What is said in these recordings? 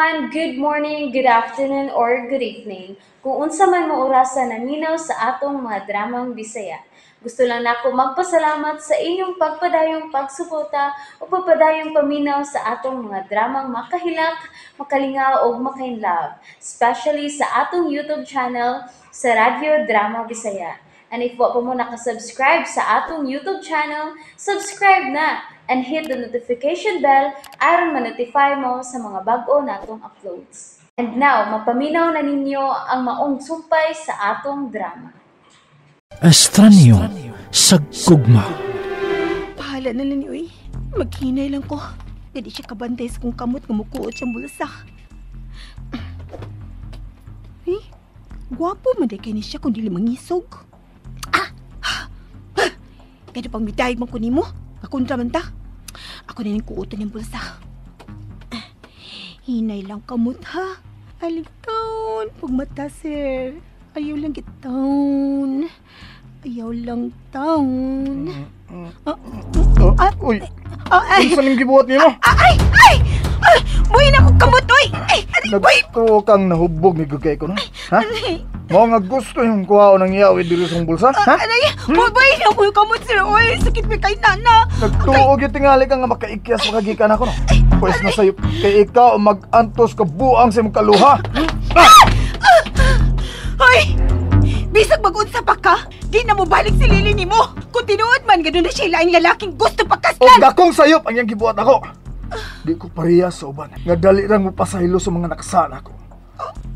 everyone! Good morning, good afternoon, or good evening. Kung unsa man mo orasa naminaw sa atong mga dramang Bisaya. Gusto lang nako magpasalamat sa inyong pagpadayong pagsuporta o pagpadayong paminaw sa atong mga dramang makahilak, makalingaw o makainlove, especially sa atong YouTube channel sa Radyo Drama Bisaya. And if wa pa mo nakasubscribe sa atong YouTube channel, subscribe na and hit the notification bell aron ma-notify mo sa mga bag-o natong uploads. And now, mapaminaw na ninyo ang maong sumpay sa atong drama. Estranyo sa gugma. Pahala na lang uy. Maghinay lang ko. Dili siya kabantay sa kong kamot nga mukuot siyang bulsa. Eh, gwapo man kay ni siya kung dili mangisog. Ah! Kaya pang mitayag man ko nimo. Kakontra man ta. Ako na yung kuutan yung bulsa. Hinay lang kamot ha. Aligtaon. Pagmata sir. Ayaw lang gitaon. Ayaw lang taon. Uy! Unsa ning gibuhat nimo? Ay! Ay! Buhi na akong kamot, uy! Ay! Nagtuo kang nahubog ni gugay ko, no? Ha? Mao nga gusto yung kuhaon ng yawi diri sa bulsa, ha? Buhi na akong kamot, sir, uy! Sakit may kay nana! Nagtuo gyud tingali ka nga makaikyas makagikan ako, no? Pwes na sayo, kay ikaw mag-antos ka buang sa imong kaluha! Hoy! Bisag mag-unsa pa ka, di na mo balik si Lily nimo. Kung tinuod man, ganun na siya laing lalaking gusto pagkaslan. O dakong sayop ang iyang gibuhat ako. Di ko pareha sa uban. Nga dali lang mo pasahilo sa mga nakasana ko.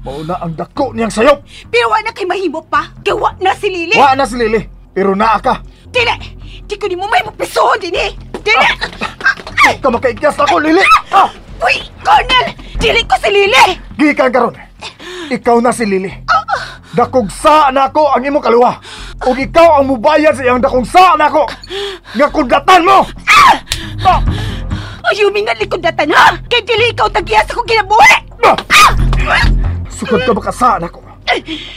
Mauna ang dako niyang sayop. Pero wa na kay mahimo pa. Gawa na si Lily. Wa na si Lily. Pero naa ka. Dili! Di ko nimo may mapisohon din eh. Dili! Di ka makaikyas ako, Lily! Ah! Uy, Colonel! Dili ko si Lily! Gikan karon. Ikaw na si Lily. Dakong sa nako ang imong kaluha. Ug ikaw ang mubayad sa iyang dakong sa nako. Nga kundatan mo. Ah! Ayaw mingan likundatan ha. Kay dili ikaw tag-iya sa kong kinabuhi. Ah! Sukad ka baka sa nako.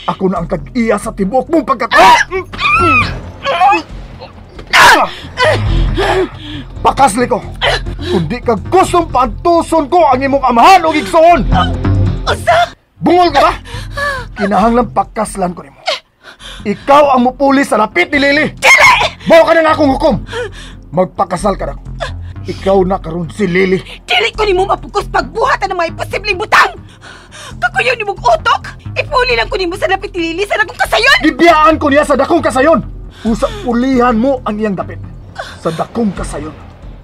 Ako na ang tag-iya sa tibuok mong pagkatao. Ah! Pakasli ko. Kundi ka gustong paantuson ko ang imong amahan o igsoon. Usa? Bungol ka ba? Kinahanglang pakaslan ko nimo. Ikaw ang mupuli sa lapit ni Lily. Dili! Mao ka na nga akong hukom. Magpakasal ka na ako. Ikaw na karon si Lily. Dili ko nimo mapugos pagbuhatan ng mga imposibleng butang. Kakuyaw ni mong utok. Ipuli lang ko nimo sa lapit ni Lily sa dakong kasayon. Gibiyaan ko niya sa dakong kasayon. Usa ulihan mo ang iyang dapit sa dakong kasayon.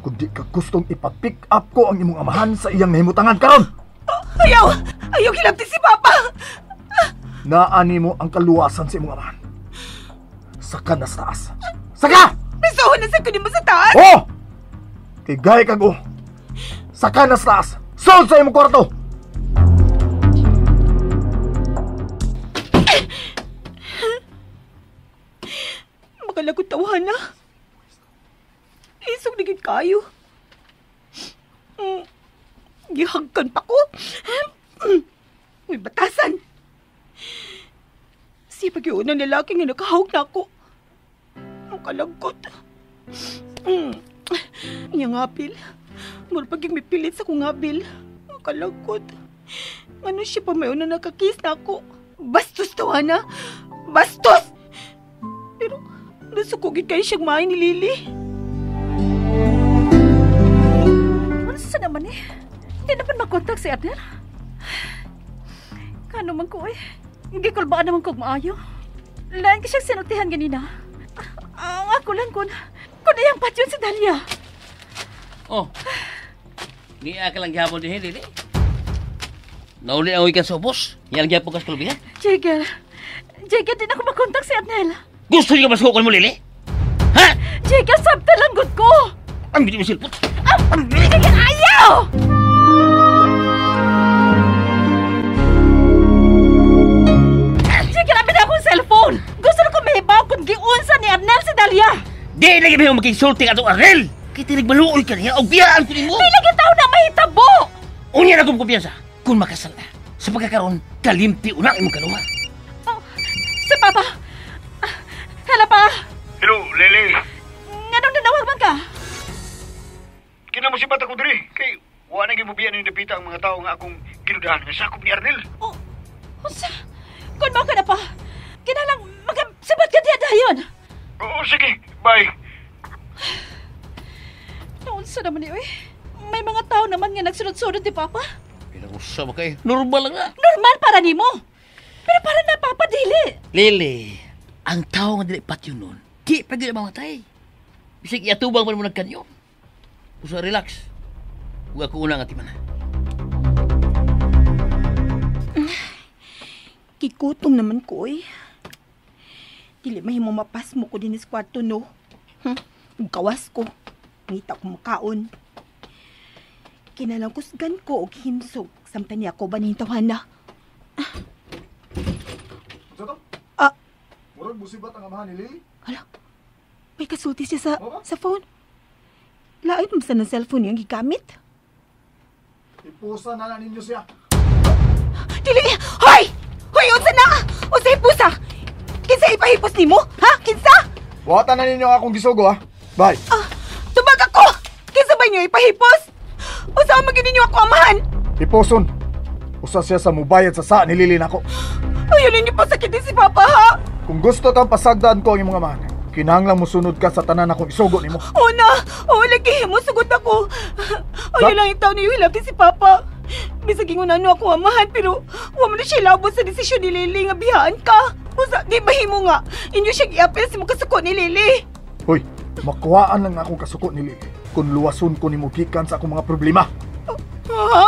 Kundi ka gustong ipa-pick up ko ang imong amahan sa iyang nahimutangan karon. Ayaw! Ayaw hilabti si Papa! Naani mo ang kaluwasan sa imong amahan. Saka na sa taas. Saka! Nasuhon na sa kunin mo sa taas? Oo! Kay gaya kag o. Saka na sa taas. Sold sa imong kwarto! Makalagot tawahan na. Isog na gid kayo. Gihagkan pa ko. Uy, batasan. Sipag yun ang lalaki nga nakahawag na ako. Ang kalagkot. Iyang apil. Mura pag yung mipilit sa kong abil. Ang kalagkot. Ano siya pa may una nakakis na ako. Bastos to, Ana. Bastos! Pero nasukugin kayo siyang maay ni Lily. Ano sa naman eh? Hindi na pa makontak si Adel. Kano man ko eh. Gikulbaan naman kog maayo. Lain ka siyang sinultihan ganina. Ang ako lang kun iyang patyon si Dahlia. Oh. Niya ka lang gihapon din, Lily. Nauli ang uwi ka sa ubos. Niya lang gihapon ka sa kulbihan. Jigger. Jigger, di na ako makontak si Adnel. Gusto niyo masukol mo, Lily? Ha? Jigger, sabta lang gud ko. Ang bili mo silpot. Jigger, ayaw! Cellphone! Gusto na ko mahibaw kung giunsa ni Arnel si Dahlia! Di lagi ba yung magkisulting atong Arnel? Kaya tinigmaluoy ka niya o biyaan ko nimo! Di lagi tao na mahitabo! Unya na kong kumpiyansa kung makasal na. Sa pagkakaroon, kalimpi unang imong kaluha. Oh, si Papa! Hello, Pa! Hello, Lily! Nganong nanawag man ka? Kinamusibat ako diri. Kay Wa na gimubiya ning dapita ang mga tao nga akong ginudahan nga sakop ni Arnel. Oh, unsa? Kun mao ka na pa. Kinalang magasibat ka diha dayon. Oo, sige. Bye. Naunsa naman ni oy? May mga tao naman nga nagsunod-sunod ni Papa. Pinagusa ba kayo? Normal lang na. Normal para nimo. Pero para na Papa dili. Lili, ang tao nga dili patyo nun, di pa gila mamatay. Bisig iatubang man mo nagkanyo. Usa relax. Huwag ako una nga timan. Kikutom naman ko, oy. Dili mahimo mapas mo ko din sa kwarto, no? Gawas ko. Ngita ko makaon. Kinalang kusgan ko og himsog. Samtang niya ako banin tawana. Unsa to? Ah. Murag busibat ang amahan ni Lily. Hala, may kasulti siya sa phone. Lain mo sa ng cellphone niyang gigamit. Ipusa na lang ninyo siya. Dili! Hoy! Hoy, unsa na? Unsa hipusa? Kinsa ipahipos nimo? Ha? Kinsa? Buhatan na ninyo akong gisugo ha. Bye. Ah, tubag ako! Kinsa ba ninyo ipahipos? Unsa man gyud ninyo ako amahan? Ipuson. Usa siya sa mubayad sa saa ni Lily nako. Ayaw ninyo pasakitin si Papa, ha? Kung gusto kang pasagdaan ko ang imong amahan, kinahanglan mosunod ka sa tanan akong isugo nimo. Oo na! Oo, lagi! Musugot ako! Ayaw lang itaw niyo hilabti si Papa. Bisag ingon ano ako amahan, pero wa man na siya labot sa desisyon ni Lily nga bihaan ka. Usa, di ba himo nga? Inyo siya giapil sa mga kasuko ni Lily. Hoy, makuhaan lang akong kasuko ni Lily kung luwason ko nimo gikan sa akong mga problema. Ha?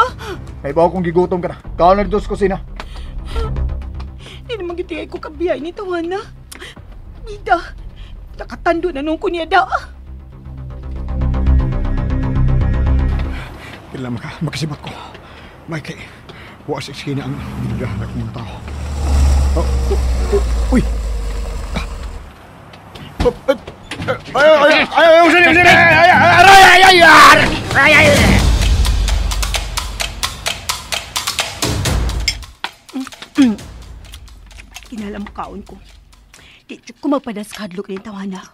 Naibaw akong gigutom ka na. Kaon na dito sa kusina. Di naman gitigay ko kabiyay ni Tawana. Bida, nakatando na nung kunya da. Kailan makasibat ko. May kay, wa sa iskina ang ginudahan akong mga tao. Oh, uy! Ay, ay, ay, ay, ay, ay, ay, ay, ay, ay, ay, ay. Kinala mo kaon ko. Di ko magpadas kadlok ni Tawana.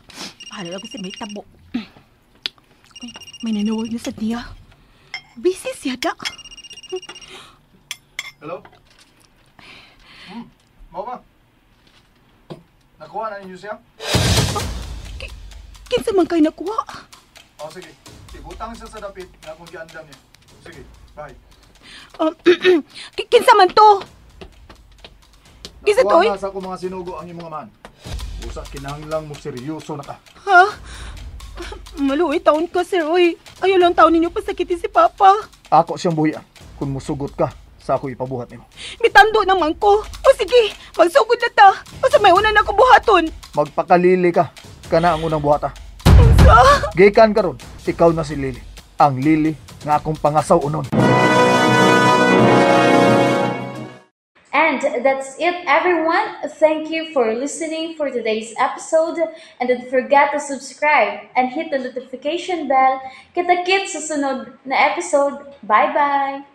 Bahala ko sa may tabo. Uy, may nanawag na sad niya. Busy siya da. Hello? Mao ba? Nakuha na ninyo siya? Kinsa man kayo nakuha? Oh, sige. Ibutang siya sa dapit na akong giandam niya. Sige, bye. Kinsa man to? Kinsa to? Nakuha na sa akong mga sinugo ang imong amahan. Usa kinahanglang mo seryoso na ka. Ha? Maluoy taon ka, sir. Oy, ayaw lang taon ninyo pasakitin si Papa. Ako siyang buhian. Kung musugot ka, sa ako ipabuhat nimo. Mitando naman ko. O sige, magsugod na ta. O sa may una na ko buhaton. Magpakalili ka. Kana ang unang buhata. Unsa? Gikan karon, ikaw na si Lily. Ang Lily nga akong pangasaw unon. And that's it, everyone. Thank you for listening for today's episode. And don't forget to subscribe and hit the notification bell. Kita-kits sa sunod na episode. Bye-bye!